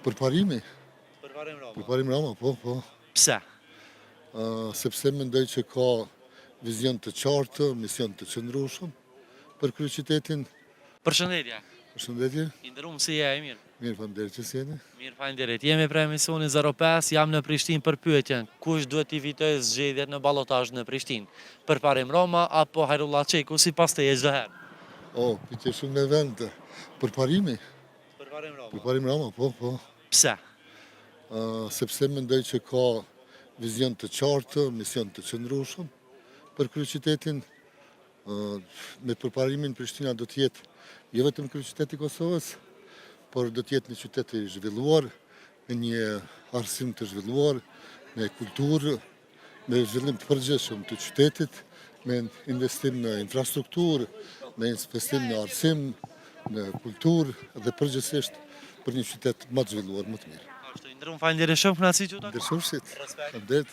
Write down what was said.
Përparimi. Përparim Rama. Përparim Rama, po, po. Pse? Sepse mendoj që ka vizion të qartë, mision të qëndrueshëm për kryeqytetin. Përshëndetje. Përshëndetje. I nderuam si je, je mirë? Mirë, faleminderit, që si jeni? Mirë, faleminderit. Jemi prej emisionit 05, jam në Prishtinë për pyetjen, kush duhet t'i fitojë zgjedhjet në balotazh në Prishtinë? Përparim Rama apo Hajrullah Çeku sipas teje çdo herë? O, pyetje shumë me vend. Përparimi. Përparim Rama. Përparim Rama, po, po. Pse? Sepse mendoj që ka vizion të qartë, mision të qëndrueshëm për kryeqytetin. Me përparimin Prishtina do të jetë jo vetëm kryeqytet i Kosovës, por do të jetë një qytet i zhvilluar, me një arsim të zhvilluar, me kulturë, me zhvillim të përgjithshëm të qytetit, me investim në infrastrukturë, me investim në arsim, në kulturë dhe përgjithsisht për një qytet më të zhvilluar, më të mirë. Ashtu, i nderuam, faleminderit shumë, kënaqësi që u takuam. Ndërshofshit. Respekt. Faleminderit.